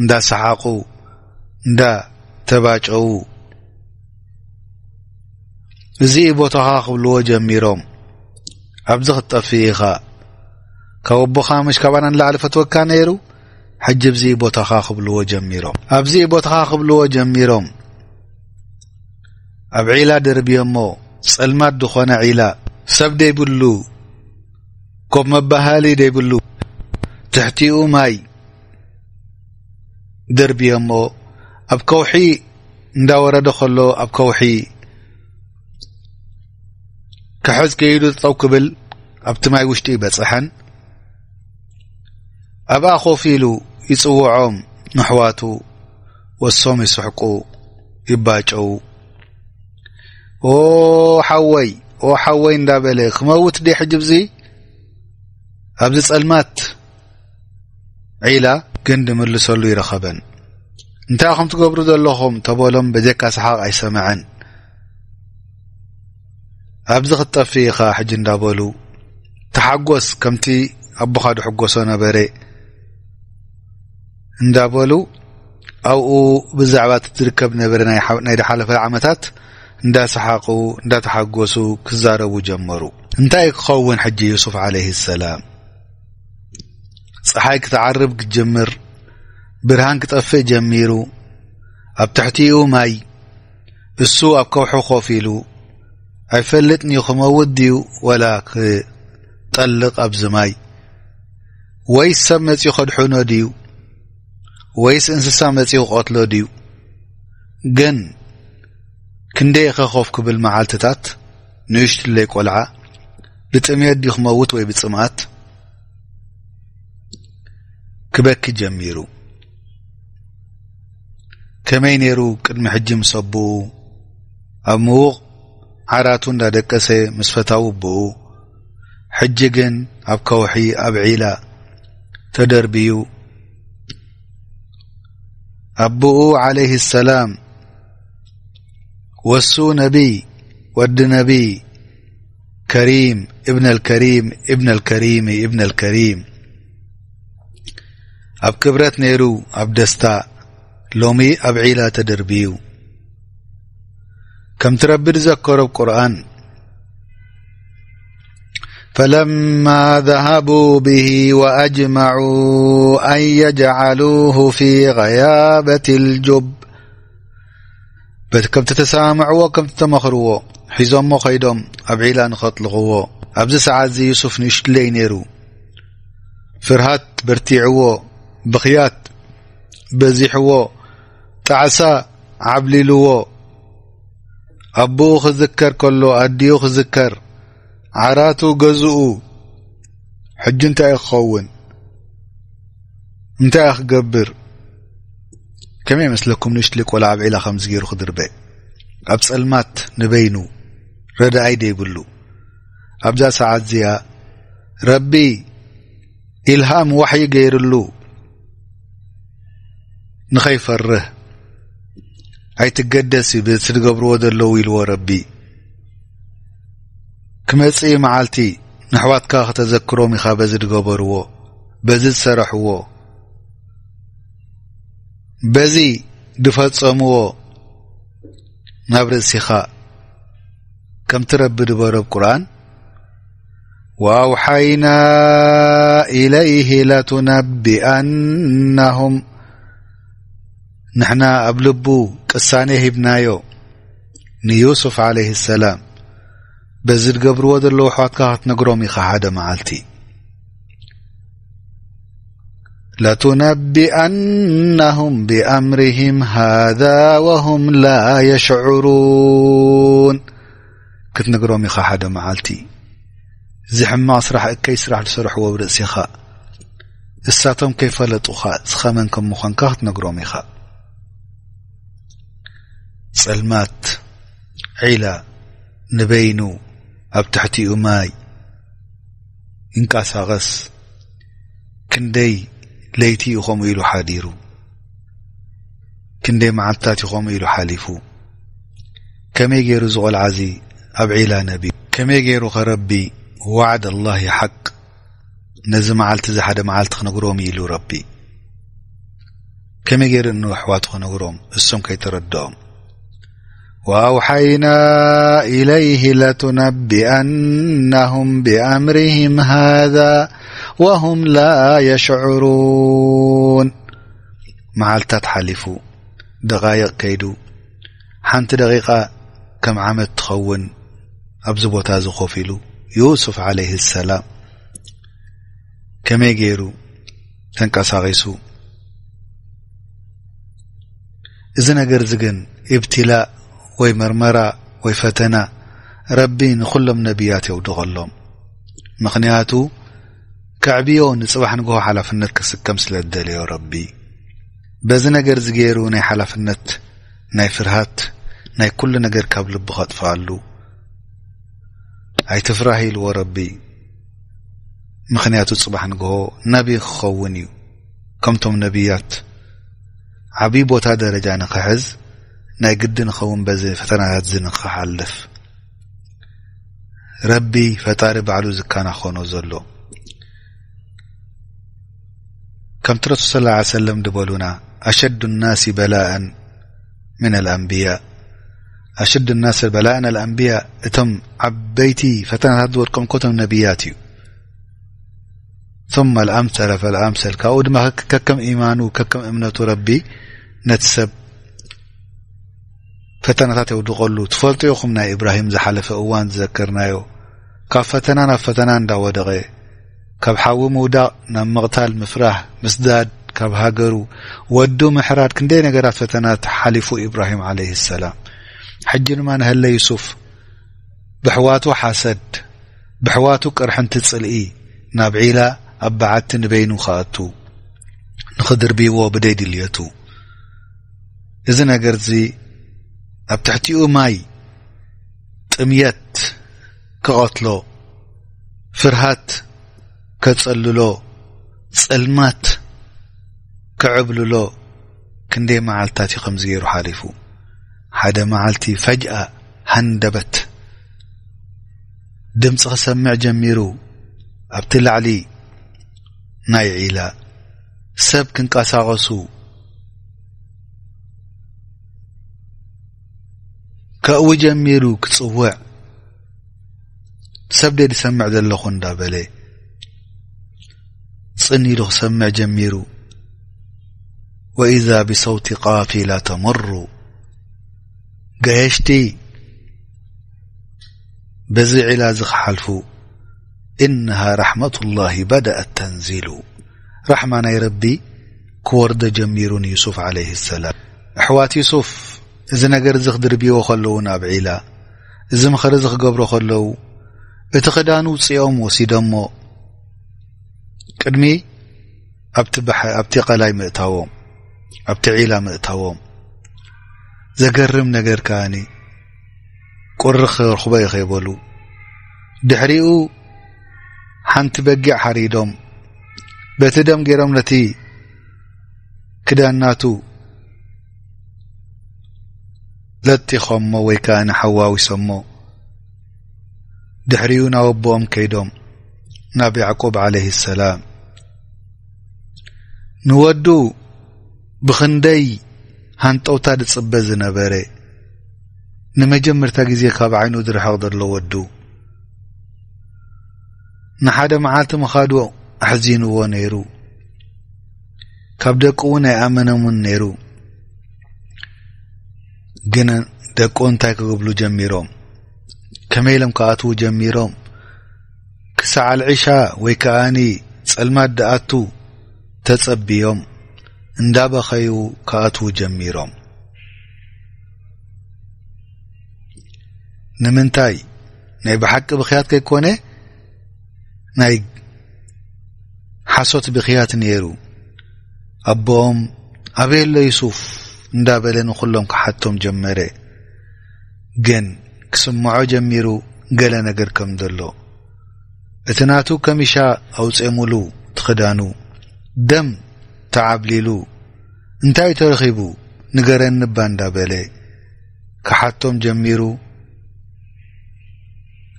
እንዳሰሓቑ፣ እንዳተባጨዉ፣ "እዚ እዩ ቦታኻ" ክብልዎ ጀሚሮም። "ኣብዚ ክትጠፍእ ኢኻ፣ ካብ ኣቦኻ ምሽ ካባና ንላዕሊ ፈትወካ ነይሩ፣ ሕጂ ኣብዚ እዩ ቦታኻ" ክብልዎ ጀሚሮም። "ኣብዚ እዩ ቦታኻ" ክብልዎ ጀሚሮም። ኣብ ዒላ ደርብዮሞ፣ ጸልማት ዝኾነ ዒላ፣ ሰብ ደይብሉ፣ ኮፍ መባሃሊ ደይብሉ፣ ትሕቲኡ ማይ ደርብዮሞ፣ ኣብ ከውሒ እንዳወረደ ከሎ፣ ኣብ ከውሒ ክሕዝ ከይዱ ጠጠው ክብል፣ ኣብቲ ማይ ውሽጢ ይበጽሐን። ኣብኣ ኮፍ ኢሉ ይጽውዖም ንኣሕዋቱ፣ ወሶም ይስሕቁ፣ ይባጨው። "ኦ ሓወይ፣ ኦ ሓወይ" እንዳበለ፣ "ክመውት ድየ ሕጂ ብዚ ኣብዚ ጸልማት ዒላ?" ግን ድምልሰሉ ይረኸበን። "እንታይ ኢኹም ትገብሩ ዘለኹም?" ተበሎም፣ በጀካ ሰሓቕ ኣይሰምዐን። "ኣብዚ ክትጠፍእ ኢኻ ሕጂ" እንዳበሉ፣ "ተሓጎስ ከምቲ ኣቦኻ ድሕጎሶ ነበረ" እንዳበሉ፣ ኣብኡ ብዛዕባ እቲ ዝርከብ ነበረ ናይ ሓ-፣ ናይ ዝሓለፈ ዓመታት እንዳሰሓቑ እንዳተሓጎሱ ክዛረቡ ጀመሩ። እንታይ ክኸውን ሕጂ? ዩሱፍ ዓለይሂ ሰላም፣ ፀሓይ ክትዓርብ ክትጅምር፣ ብርሃን ክጠፍእ ጀሚሩ፣ ኣብ ትሕቲኡ ማይ፣ እሱ ኣብ ከውሒ ኮፍ ኢሉ፣ ኣይፈልጥን እዩ ክመውት ድዩ ወላ ክጠልቕ ኣብዚ ማይ፣ ወይስ ሰብ መፂኡ ከድሕኖ ድዩ፣ ወይስ እንስሳ መፂኡ ክቐትሎ ድዩ? ግን ክንደይ ኢኸ ኮፍ ክብል መዓልትታት? ንእሽትለይ ቆልዓ ብጥምየት ድዩ ክመውት ወይ ብጽምኣት? ክበኪ ጀሚሩ። ከመይ ነይሩ ቅድሚ ሕጂ ምስ ኣቦኡ ኣብ ምዉቕ ዓራቱ እንዳደቀሰ ምስ ፈታዊ ኣቦኡ፣ ሕጂ ግን ኣብ ከውሒ ኣብ ዒላ ተደርብዩ። ኣቦኡ ዓለይሂ ሰላም ወሱ ነቢይ፣ ወዲ ነቢይ፣ ከሪም እብነል ከሪም እብነል ከሪም እብነል ከሪም፣ ኣብ ክብረት ነይሩ፣ ኣብ ደስታ። ሎሚ ኣብ ዒላ ተደርብዩ። ከምቲ ረቢ ዝዘከሮ ኣብ ቁርኣን፣ فلما ذهبوا به وأجمعوا أن يجعلوه في غيابة الجب። በቲ ከምቲ ተሰማምዕዎ፣ ከምቲ ተመኽርዎ፣ ሒዞሞ ኸይዶም ኣብ ዒላ ንኸጥልቕዎ። ኣብዚ ሰዓት እዚ ዩሱፍ ንእሽትለይ ነይሩ። ፍርሃት በርቲዕዎ፣ ብኽያት በዚሕዎ፣ ጣዕሳ ዓብሊልዎ። ኣቦኡ ክዝከር ከሎ፣ ኣዲኡ ክዝከር፣ ዓራቱ፣ ገዝኡ፣ ሕጂ እንታይ እዩ ክኸውን? እንታይ እዩ ክገብር? ከመይ ይመስለኩም ንእሽትለይ ቆልዓ ኣብ ዒላ ከምዚ ገይሩ ክድርበ? ኣብ ጸልማት ንበይኑ ረዳኣይ ደይብሉ። ኣብዛ ሰዓት እዚኣ ረቢ ኢልሃም ዋሕይ ገይርሉ ንኸይፈርህ፣ ኣይትገደስ እዩ በቲ ዝገብርዎ ዘለዉ ኢልዎ ረቢ። ክመጽእ እዩ መዓልቲ ንኣሕዋትካ ከተዘክሮም ኢኻ በዚ ዝገበርዎ፣ በዚ ዝሰረሕዎ፣ በዚ ዝፈጸምዎ ናብ ርእሲኻ። ከምቲ ረቢ ዝበሎ ኣብ ቁርኣን፣ وأوحينا إليه لتنبئنهم፣ ንሕና ኣብ ልቡ ቅሳኔ ሂብናዮ ንዩሱፍ ዓለይሂ ሰላም። በዚ ዝገብርዎ ዘለዉ ኣሕዋትካ ክትነግሮም ኢኻ ሓደ መዓልቲ። لتنبئنهم بأمرهم هذا وهم لا يشعرون። ክትነግሮም ኢኻ ሓደ መዓልቲ። እዚ ሕማቕ ስራሕ፣ እከይ ስራሕ ዝሰርሕዎ ኣብ ርእሲኻ፣ እሳቶም ከይፈለጡኻ፣ እስኻ መን ከም ምዃንካ ክትነግሮም ኢኻ። ጸልማት፣ ዒላ፣ ንበይኑ፣ ኣብ ትሕቲኡ ማይ፣ ይንቀሳቐስ። ክንደይ ለይቲ እዩ ከምኡ ኢሉ ሓዲሩ? ክንደይ መዓልትታት እዩ ከምኡ ኢሉ ሓሊፉ? ከመይ ገይሩ እዚ ቆልዓ እዚ ኣብ ዒላ ነቢሩ? ከመይ ገይሩ ኸ ረቢ ዋዕድ ኣላሂ ሓቅ፣ ነዚ መዓልቲ እዚ ሓደ መዓልቲ ክነግሮም ኢሉ ረቢ? ከመይ ገይሩ እኑ ኣሕዋቱ ክነግሮም እሶም ከይተረድኦም? وأوحينا إليه لتنبئنهم بأمرهم هذا وهم لا يشعرون። መዓልታት ሓሊፉ፣ ደቓይቕ ከይዱ፣ ሓንቲ ደቂቓ ከም ዓመት ትኸውን ኣብዚ ቦታ እዚ ኮፍ ኢሉ፣ ዩሱፍ ዓለይሂ ሰላም ከመይ ገይሩ ተንቀሳቒሱ? እዚ ነገር እዚ ግን ኢብትላእ ወይ መርመራ ወይ ፈተና ረቢ ንኹሎም ነቢያት የውድቐሎም። ምኽንያቱ ከዕብዮ፣ ንጽባሕ ንግሆ ሓላፍነት ክስከም ስለ ዝደለዮ ረቢ። በዚ ነገር እዚ ገይሩ ናይ ሓላፍነት፣ ናይ ፍርሃት፣ ናይ ኩሉ ነገር ካብ ልቡ ከጥፍኣሉ። ኣይትፍራህ ኢልዎ ረቢ። ምኽንያቱ ጽባሕ ንግሆ ነቢ ክኸውን እዩ። ከምቶም ነቢያት ዓብዪ ቦታ ደረጃ ንኽሕዝ ናይ ግዲ ንኸውን በዚ ፈተናታት እዚ ንኽሓልፍ። ረቢ ፈጣሪ ባዕሉ ዝከናኸኖ ዘሎ። ከምቲ ረሱል ሰለላሁ ዐለይሂ ወሰለም ዝበሉና፣ أشد الناس بلاء من الأنبياء። ኣሽድ ናስ በላእን ኣልኣንብያ፣ እቶም ዓበይቲ ፈተናታት ዝወድቆም እኮ እቶም ነቢያት እዩ። ثم الأمثل فالأمثل፣ ካብኡ ድማ ከከም ኢማኑ ከከም እምነቱ ረቢ ነቲ ሰብ ፈተናታት የውድቐሉ። ትፈልጡ ኢኹም ናይ ኢብራሂም ዝሓለፈ እዋን ዝዘከርናዮ፣ ካብ ፈተና ናብ ፈተና እንዳወደቐ፣ ካብ ሓዊ ምውዳቕ ናብ ምቕታል ምፍራህ ምስዳድ፣ ካብ ሃገሩ ወዱ ምሕራድ፣ ክንደይ ነገራት ፈተናት ሓሊፉ ኢብራሂም ዓለይሂ ሰላም። ሕጂ ድማ ንሀለ ዩሱፍ ብሕዋቱ ሓሰድ፣ ብሕዋቱ ቅርሕንቲ ጽልኢ ናብ ዒላ ኣብ በዓቲ ንበይኑ ክኣቱ፣ ንኽድርብይዎ ብደይ ድልየቱ። እዚ ነገርዚ ኣብ ትሕቲኡ ማይ ጥምየት ክቐትሎ፣ ፍርሃት ከጸልሎ፣ ጸልማት ክዕብልሎ ክንደይ መዓልታት እዩ ከምዚ ገይሩ ሓሊፉ። ሓደ መዓልቲ ፈጅኣ ሃንደበት ድምፂ ክሰምዕ ጀሚሩ። ኣብቲ ላዕሊ ናይ ዒላ ሰብ ክንቀሳቐሱ ከእዊ ጀሚሩ ክጽውዕ፣ ሰብ ደይ ዝሰምዕ ዘለኹ እንዳበለ ጽን ኢሉ ክሰምዕ ጀሚሩ። ወኢዛ ብሰውቲ ቃፊላ ተመሩ፣ ገየሽቲ በዚ ዒላ እዚ ክሓልፉ። ኢነሃ ራሕመቱላሂ በደአት ተንዚሉ፣ ራሕማ ናይ ረቢ ክወርዶ ጀሚሩ ንዩሱፍ ዓለይሂ ሰላም። ኣሕዋት ዩሱፍ እዚ ነገር እዚ ክድርብይዎ ከለዉ ናብ ዒላ፣ እዚ ምኽሪ እዚ ክገብሮ ከለዉ፣ እቲ ክዳኑ ውፅኦም ወሲዶሞ ቅድሚ ኣብቲ ባሕ-፣ ኣብቲ ቀላይ ምእታዎም፣ ኣብቲ ዒላ ምእታዎም። ዘገርም ነገር ከኣኒ፣ ቁሪ ክረኽቦ እዩ ከይበሉ፣ ድሕሪኡ ሓንቲ በጊዕ ሓሪዶም፣ በቲ ደም ገይሮም ነቲ ክዳን ናቱ ለጢኾሞ ወይ ከኣ ንሓዋዊሶሞ። ድሕሪኡ ናብ ኣቦኦም ከይዶም፣ ናብ ያዕቆብ ዓለይሂ ሰላም፣ ንወዱ ብኽንደይ ሃንጠውታ ዝጽበ ዝነበረ፣ ንመጀመርታ ግዜ ካብ ዓይኑ ዝርሕቕ ዘሎ ወዱ፣ ንሓደ መዓልቲ ምኻዱ ኣሕዚንዎ ነይሩ። ካብ ደቁ እውን ኣይኣመነሙን ነይሩ። ግን ደቁ እንታይ ክብሉ ጀሚሮም? ከመይ ኢሎም ክኣትዉ ጀሚሮም? ክሳዕ ኣልዒሻ ወይ ከኣኒ ጸልማት ድኣቱ ተጸብዮም እንዳበኸዩ ክኣትዉ ጀሚሮም። ንምንታይ? ናይ ብሓቂ ብኽያት ከይኮነ ናይ ሓሶት ብኽያት ነይሩ። ኣቦኦም ኣበይ ኣሎ ዩሱፍ እንዳበለ ንኹሎም ክሓቶም ጀመረ። ግን ክስምዖ ጀሚሩ ገለ ነገር ከም ዘሎ። እቲ ናቱ ከሚሻ ኣውጼሙሉ፣ እቲ ክዳኑ ደም ተዓብሊሉ፣ እንታይ እዩ ተረኺቡ ንገረኒ እባ እንዳበለ ክሓቶም ጀሚሩ።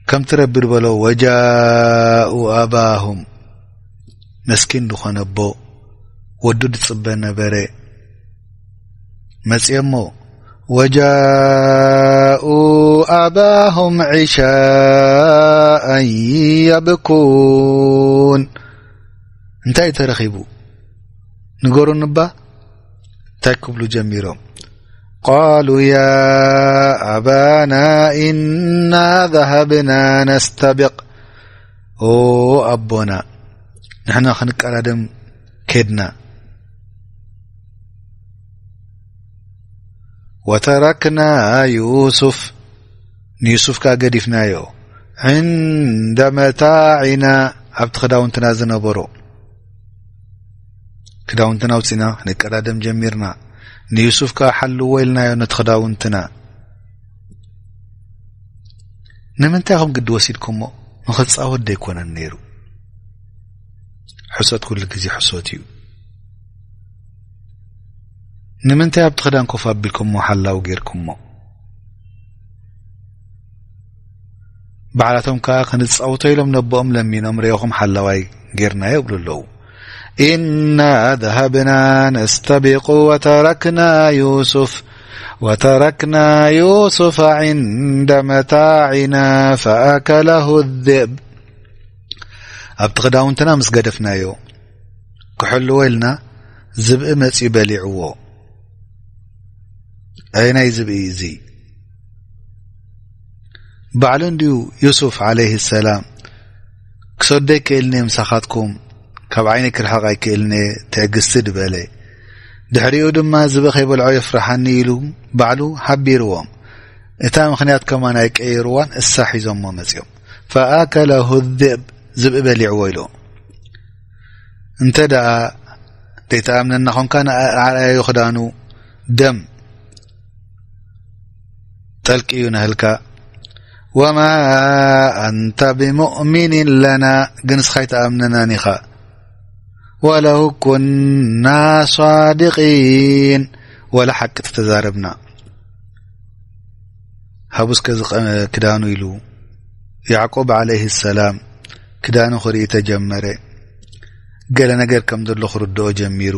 ከምቲ ረቢ ዝበሎ ወጃኡ ኣባሁም፣ መስኪን ዝኾነ ኣቦ ወዱ ዝጽበ ነበረ። መጽኦሞ ወጃኡ ኣባሁም ዒሻኣን የብኩን። እንታይ እዩ ተረኺቡ? ንገሩኒ እባ እንታይ ክብሉ ጀሚሮም? ቃሉ ያ ኣባና ኢና ዘሃብና ነስተቢቕ። ኦ ኣቦና፣ ንሕና ክንቀዳደም ኬድና። ወተረክና ዩሱፍ፣ ንዩሱፍ ከኣ ገዲፍናዮ። ዕንደ መታዒና፣ ኣብቲ ክዳውንትና ዝነበሮ። ክዳውንትና ኣውጺና ክንቀዳደም ጀሚርና። ንዩሱፍ ከኣ ሓልዎ ኢልናዮ ነቲ ክዳውንትና። ንምንታይ ኢኹም ግዲ ወሲድኩሞ? ንኽጻወት ደይኮነን ነይሩ? ሕሶት ኩሉ ግዜ ሕሶት እዩ። ንምንታይ ኣብቲ ክዳን ኮፍ ኣቢልኩሞ ሓላው ጌርኩሞ? ባዕላቶም ከኣ ክንጻውቶ ኢሎም ነቦኦም ለሚኖም ርኢኹም ሓላዋይ ጌርናዮ ይብሉ ኣለዉ። ኢና ዘሃብና ነስተቢቁ ወተረክና ዩሱፍ وتركنا يوسف عند متاعنا فأكله الذئب. ኣብቲ ክዳውንትና ምስ ገደፍናዮ ክሕልዎ ኢልና ዝብኢ መጺኡ በሊዕዎ። ኣየናይ ዝብኢ እዚ? ባዕሉ እንድዩ ዩሱፍ ዓለይሂ ሰላም፣ "ክሰዶ ኣይክእልን እየ ምሳኻትኩም፣ ካብ ዓይነይ ክርሕቕ ኣይክእልን እየ፣ ትዕግስቲ" ድበለ። ድሕሪኡ ድማ፣ "ዝብኢ ከይበልዖ የፍርሓኒ" ኢሉ ባዕሉ ሓቢርዎም። እታ ምኽንያት ከማን ኣይቀየርዋን፣ እሳ ሒዞሞ መጺኦም። "ፈኣከለሁ ዚእብ፣ ዝብኢ በሊዕዎ" ኢሉ። እንተ ደኣ ዘይትኣምነና ኾንካ፣ ንኣርኣዮ ክዳኑ ደም ጠልቂ እዩ ናህልካ። "ወማ ኣንተ ብሙእሚኒን ለና፣ ግን ንስኻ ኣይትኣምነናን ኢኻ። ወለው ኩና ሳዲቂን፣ ወላ ሓቂ ተተዛረብና። ሃቡ እስከ እዚ ቐ-፣ ክዳኑ" ኢሉ ያዕቆብ ዓለይሂ ሰላም ክዳኑ ክርኢ ተጀመረ። ገለ ነገር ከም ዘሎ ክርድኦ ጀሚሩ።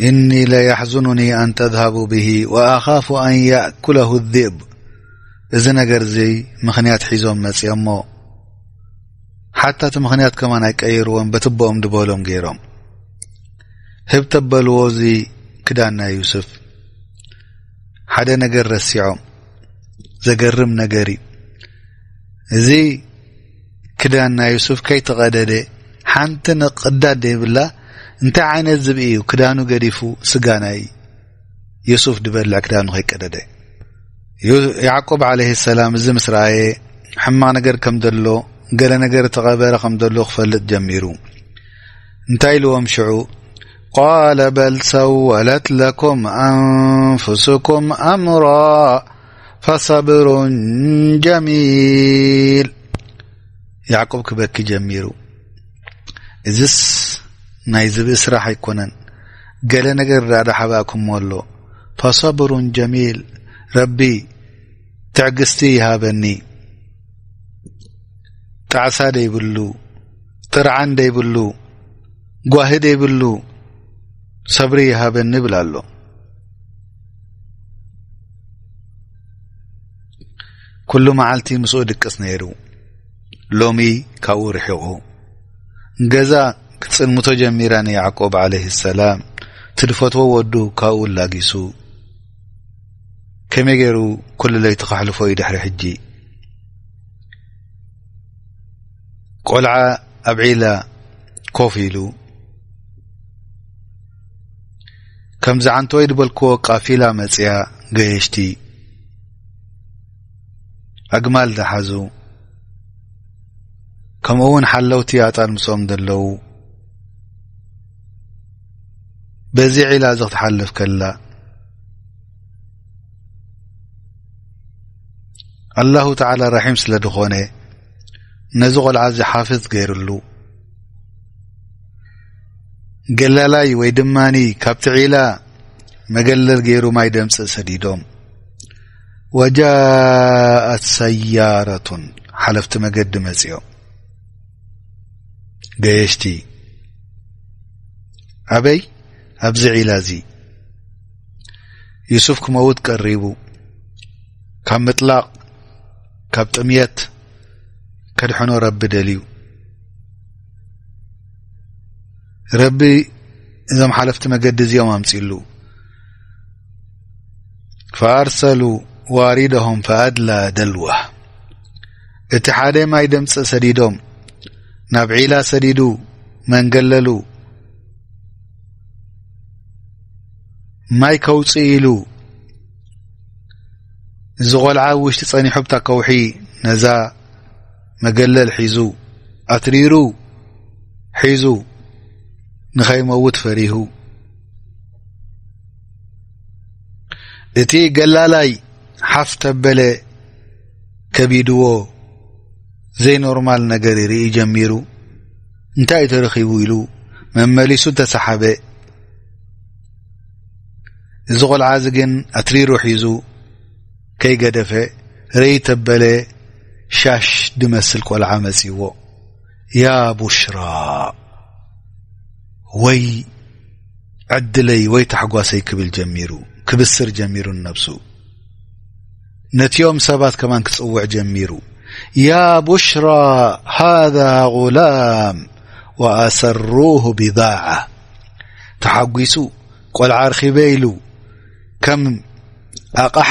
"እኒ ለየሕዙኑኒ ኣን ተዝሃቡ ብሂ ወኣኻፉ ኣን ያእኩለሁ ዚእብ።" እዚ ነገር እዚ ምኽንያት ሒዞም መጺኦሞ፣ ሓታ እቲ ምኽንያት ከማን ኣይቀየርዎን፣ በቲ ኣቦኦም ድበሎም ገይሮም። ህብ ተበልዎ እዚ ክዳን ናይ ዩሱፍ። ሓደ ነገር ረሲዖም። ዘገርም ነገር እዩ። እዚ ክዳን ናይ ዩሱፍ ከይተቐደደ፣ ሓንቲ ንቕዳድ ዘይብላ፣ እንታይ ዓይነት ዝብኢ እዩ ክዳኑ ገዲፉ ስጋ ናይ ዩሱፍ ድበልዕ ክዳኑ ከይቀደደ? ዩ-፣ ያዕቆብ ዓለይሂ ሰላም እዚ ምስ ረኣየ፣ ሕማቕ ነገር ከም ዘሎ፣ ገለ ነገር ተቐበረ ከም ዘሎ ክፈልጥ ጀሚሩ። እንታይ ኢልዎም ሽዑ? "ቃለ በል ሰወለት ለኩም ኣንፉስኩም ኣምራ ፈሰብሩን ጀሚል።" ያዕቆብ ክበኪ ጀሚሩ። "እዝስ ናይ ዝብኢ ስራሕ ኣይኮነን፣ ገለ ነገር ደኣ ዳሓባእኩሞ ኣሎ። ፈሰብሩን ጀሚል፣ ረቢ ትዕግስቲ ይሃበኒ፣ ጣዕሳ ደይብሉ፣ ጥርዓን ደይብሉ፣ ጓሂ ደይብሉ ሰብሪ ይሃበኒ" ይብል ኣሎ። ኩሉ መዓልቲ ምስኡ ድቅስ ነይሩ። ሎሚ ካብኡ ርሒቑ። ገዛ ክትጽልምቶ ጀሚራ ንያዕቆብ ዓለይሂ ሰላም። ትድፈትዎ ወዱ ካብኡ ላጊሱ። ከመይ ገይሩ ኩሉ ለይቲ ከሕልፎ እዩ ድሕሪ ሕጂ? ቆልዓ ኣብ ዒላ ኮፍ ኢሉ፣ ከምዚ ዓንተወይ ድበልክዎ ቃፊላ መጽያ፣ ገየሽቲ ኣግማል ዝሓዙ፣ ከምኡ እውን ሓለውቲ ኣጣል ምስኦም ዘለዉ፣ በዚ ዒላ እዚ ክትሓልፍ ከላ፣ ኣላሁ ተዓላ ራሒም ስለ ዝኾነ፣ ነዚ ቆልዓ እዚ ሓፍዝ ገይርሉ፣ ገላላይ ወይ ድማኒ ካብቲ ዒላ መገለል ገይሩ ማይ ደምጽእ ሰዲዶም። ወጃአት ሰያረቱን፣ ሓለፍቲ መገዲ መጺኦም። ገየሽቲ ኣበይ? ኣብዚ ዒላ እዚ። ዩሱፍ ክመውት ቀሪቡ። ካብ ምጥላቕ፣ ካብ ጥምየት ከድሕኖ ረቢ ደልዩ። ረቢ እዞም ሓለፍቲ መገዲ እዚኦም ኣምጺሉ። ፈኣርሰሉ ዋሪደሆም ፈኣድላ ደልወህ። እቲ ሓደ ማይ ደምጽእ ሰዲዶም፣ ናብ ዒላ ሰዲዱ መንገለሉ። ማይ ከውጽእ ኢሉ፣ እዚ ቆልዓ ኣብ ውሽጢ ጸኒሑ፣ ብታ ከውሒ ነዛ መገለል ሒዙ፣ ኣትሪሩ ሒዙ፣ ንኸይመውት ፈሪሁ። እቲ ገላላይ ሓፍ ተበለ፣ ከቢድዎ፣ ዘይኖርማል ነገር ይርኢ ጀሚሩ። እንታይ እዩ ተረኺቡ ኢሉ መመሊሱ ተሰሓበ። እዚ ቆልዓ እዚ ግን ኣትሪሩ ሒዙ ከይገደፈ፣ ርይ ተበለ፣ ሻሽ ድመስል ቆልዓ መጺዎ። ያ ቡሽራ፣ ወይ ዕድለይ ወይ ታሕጓሰይ ክብል ጀሚሩ፣ ክብስር ጀሚሩ ንነብሱ። ነቲኦም ሰባት ከማን ክጽውዕ ጀሚሩ። ያ ቡሽራ ሃዛ ጉላም ወኣሰሩሁ ቢዳዓ። ተሓጒሱ ቆልዓ ኣርኺበ ኢሉ ከም ኣቕሓ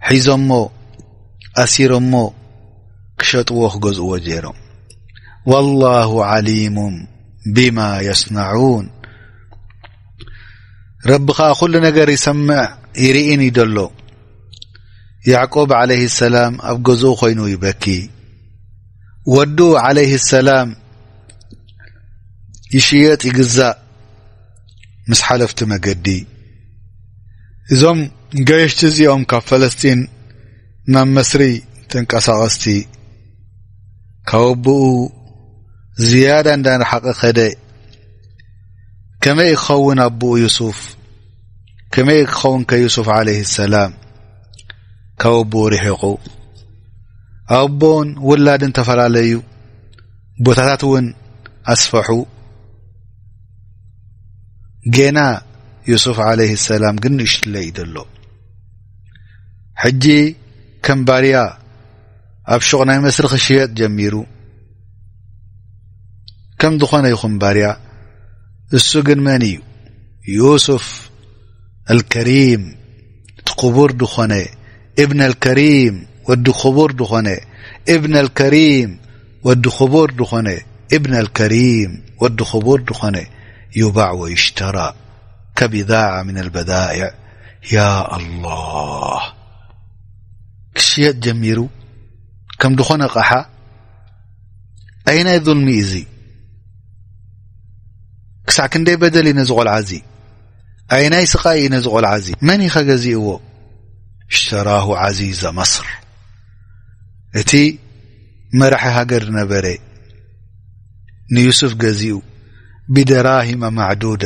ሒዞሞ ኣሲሮሞ ክሸጥዎ ክገዝእዎ ጀይሮም። ወላሁ ዓሊሙን ቢማ የስነዑን። ረቢ ኸኣ ኩሉ ነገር ይሰምዕ ይርእን እዩ ዘሎ። ያዕቆብ ዓለይሂ ሰላም ኣብ ገዝኡ ኮይኑ ይበኪ። ወዱ ዓለይሂ ሰላም ይሽየጥ ይግዛእ ምስ ሓለፍቲ መገዲ። እዞም ገየሽቲ እዚኦም ካብ ፈለስጢን ናብ መስሪ ተንቀሳቐስቲ ካብ ኣቦኡ ዝያዳ እንዳረሓቐ ከደ። ከመይ ክኸውን ኣቦኡ ዩሱፍ? ከመይ ክኸውን ከ ዩሱፍ ዓለይሂ ሰላም ካብ ኣቦኡ ርሒቑ? ኣቦን ውላድን ተፈላለዩ፣ ቦታታት እውን ኣስፈሑ። ጌና ዩሱፍ ዓለይሂ ሰላም ግን ንእሽትለይ እዩ ዘሎ። ሕጂ ከም ባርያ ኣብ ሹቕ ናይ መስሪ ክሽየጥ ጀሚሩ። ከም ዝኾነ ይኹን ባርያ፣ እሱ ግን መን እዩ? ዩሱፍ ኣልከሪም፣ እቲ ክቡር ዝኾነ፣ እብን ኣልከሪም፣ ወዲ ክቡር ዝኾነ፣ እብን ኣልከሪም፣ ወዲ ክቡር ዝኾነ፣ እብን ኣልከሪም፣ ወዲ ክቡር ዝኾነ፣ ዩባዕ ወዩሽተራ ከቢዳዓ ምን ኣልበዳኢዕ። ያ ኣላህ፣ ክሽየጥ ጀሚሩ ከም ዝኾነ ኣቕሓ። ኣየናይ ዙልሚ እዩ እዚ? ክሳዕ ክንደይ በደል እዩ ነዚ ቆልዓ እዚ? ኣየናይ ስቓይ እዩ ነዚ ቆልዓ እዚ? መን እዩ ከገዚእዎ? እሽተራሁ ዓዚዘ መስር፣ እቲ መራሒ ሃገር ዝነበረ ንዩሱፍ ገዚኡ፣ ብደራሂመ ማዕዱዳ፣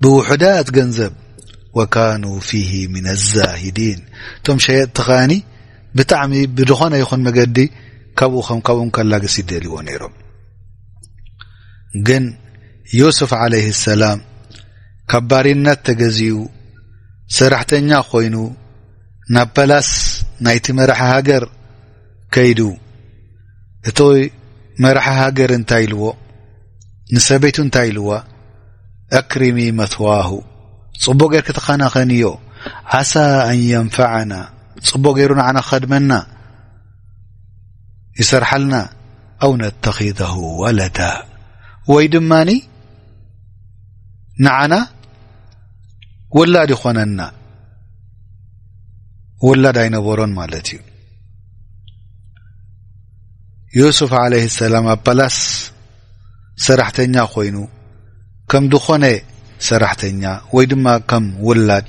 ብውሑዳት ገንዘብ። ወካኑ ፊሂ ሚነ ዛሂዲን፣ እቶም ሸየጥቲ ከኣኒ ብጣዕሚ ብዝኾነ ይኹን መገዲ ካብኡ ከም ካብኦም ከላግስ ይደልይዎ ነይሮም። ግን ዩሱፍ ዓለይሂ ሰላም ካብ ባርነት ተገዚኡ ሰራሕተኛ ኮይኑ ናብ ፓላስ ናይቲ መራሒ ሃገር ከይዱ፣ እቲ መራሒ ሃገር እንታይ ኢልዎ? ንሰበይቱ እንታይ ኢልዋ? ኣክሪሚ መትዋሁ፣ ጽቡቕ ጌርኪ ተኸናኸንዮ። ዓሳ ኣን የንፈዓና፣ ጽቡቕ ገይሩ ንዓና ክኸድመና፣ ይሰርሓልና። ኣው ነተኺዘሁ ወለዳ፣ ወይ ድማኒ ንዓና ውላድ ይኾነና። ውላድ ኣይነበሮን ማለት እዩ። ዩሱፍ ዓለይሂ ሰላም ኣብ ፓላስ ሰራሕተኛ ኮይኑ፣ ከም ዝኾነ ሰራሕተኛ ወይ ድማ ከም ውላድ፣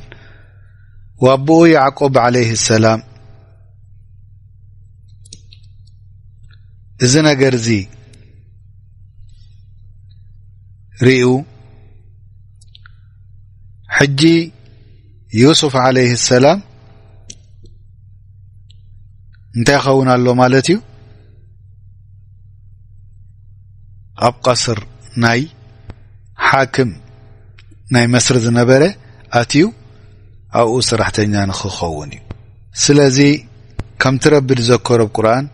ወኣቦኡ ያዕቆብ ዓለይሂ ሰላም እዚ ነገር እዚ ርእዩ፣ ሕጂ ዩሱፍ ዓለይሂ ሰላም እንታይ ይኸውን ኣሎ ማለት እዩ? ኣብ ቀስር ናይ ሓክም ናይ መስሪ ዝነበረ ኣትዩ ኣብኡ ሰራሕተኛ ንኽኸውን እዩ። ስለዚ ከምቲ ረቢ ዝዘከሮ ኣብ ቁርኣን፣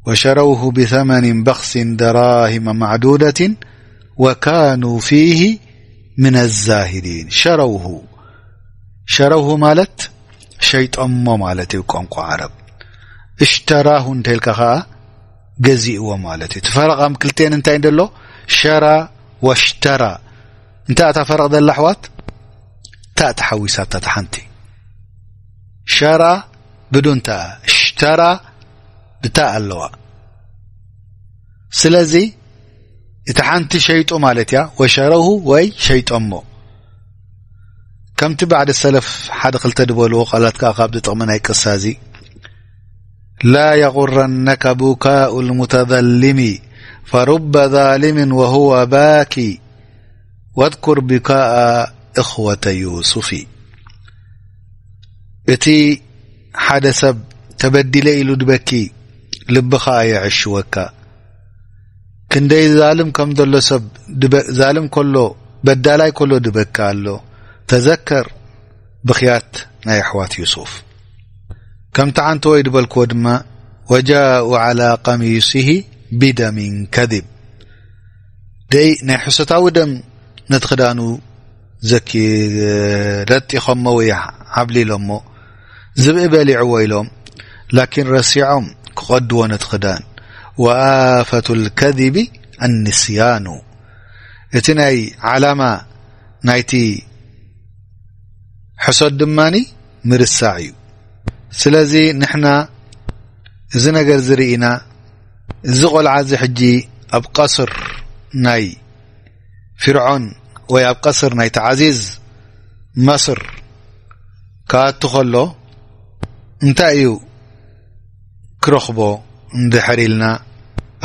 ወሸረውሁ ብሰመኒን በኽሲን ደራሂመ ማዕዱደትን ወካኑ ፊሂ ምን ዛሂዲን። ሸረውሁ፣ ሸረውሁ ማለት ሸይጦሞ ማለት እዩ ቋንቋ ዓረብ። እሽተራሁ እንተኢልካ ኸኣ ገዚእዎ ማለት እዩ። እቲ ፈረቕ ኣብ ክልቲኤን እንታይ እንደሎ? ሸራ ወሽተራ። እንታይ እታ ፈረቕ ዘላ ኣሕዋት? ታእ ተሓዊሳታ እታ ሓንቲ። ሸራ ብዱን ታእ፣ እሽተራ ብታእ ኣለዋ። ስለዚ እቲ ሓንቲ ሸይጡ ማለት እያ፣ ወሸረውሁ ወይ ሸይጦሞ። ከምቲ ባዕዲ ሰለፍ ሓደ ክልተ ዝበልዎ ቃላት ከኣ ካብዚ ጥቕሚ ናይ ቅሳ እዚ፣ ላ የጉረነከ ቡካኡ ልሙተዘልሚ ፈሩበ ዛልምን ወሁወ ባኪ ወዝኩር ቡካኣ እኽወተ ዩሱፊ። እቲ ሓደ ሰብ ተበዲለ ኢሉ ድበኪ ልብኻ ኣየዕሽወካ። ክንደይ ዛልም ከም ዘሎ ሰብ ድበ-፣ ዛልም ከሎ፣ በዳላይ ከሎ ድበካ ኣሎ። ተዘከር ብኽያት ናይ ኣሕዋት ዩሱፍ። ከምቲ ዓንተወይ ድበልክዎ ድማ፣ "ወጃኡ ዓላ ቀሚሲሂ ቢደሚን ከዚብ።" ደይ ናይ ሕሰታዊ ደም ነቲ ክዳኑ ዘኪ-፣ ለጢኸሞ ወይ ዓብሊሎሞ፣ ዝብኢ በሊዕዎ ኢሎም፣ ላኪን ረሲዖም ክቐድዎ ነቲ ክዳን። "ወኣፈቱል ከዚቢ ኣንስያኑ።" እቲ ናይ ዓላማ ናይቲ ሕሶት ድማኒ ምርሳዕ እዩ። ስለዚ ንሕና እዚ ነገር እዚ ርኢና፣ እዚ ቆልዓ እዚ ሕጂ ኣብ ቀስር ናይ ፊርዖን ወይ ኣብ ቀስር ናይቲ ዓዚዝ መስር ክኣቱ ከሎ እንታይ እዩ ክረኽቦ እንድሕር ኢልና፣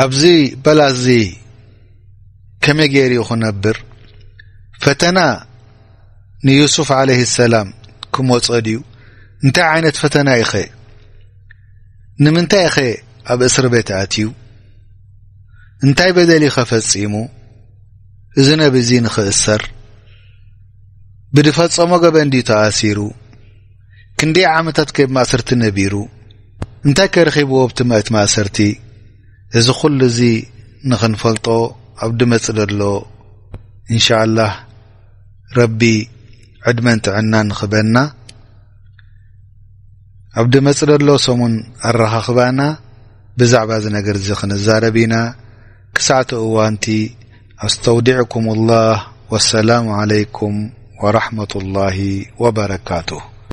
ኣብዚ በላ እዚ ከመይ ገይሩ እዩ ክነብር? ፈተና ንዩሱፍ ዓለይሂ ሰላም ክመጾ ድዩ? እንታይ ዓይነት ፈተና ኢኸ? ንምንታይ ኢኸ ኣብ እስር ቤት ኣትዩ? እንታይ በደል ኢኸ ፈጺሙ? እዚ ነቢ እዚ ንኽእሰር ብድፈጸሞ ገበን ድዩ ተኣሲሩ? ክንደይ ዓመታት ከብ ማእሰርቲ ነቢሩ? እንታይ ከረኺብዎ ኣብቲ መእት ማእሰርቲ? እዚ ኩሉ እዚ ንኽንፈልጦ ኣብ ድመጽ ደሎ፣ እንሻኣላህ፣ ረቢ ዕድመን ጥዕናን ንኽበና። ኣብ ድመጽ ደሎ ሰሙን ኣረኻኽባና ብዛዕባ እዚ ነገር እዚ ክንዛረብ ኢና። ክሳዕቲ እዋንቲ፣ ኣስተውዲዕኩም ላህ። ወሰላሙ ዓለይኩም ወራሕመቱላሂ ወበረካቱሁ።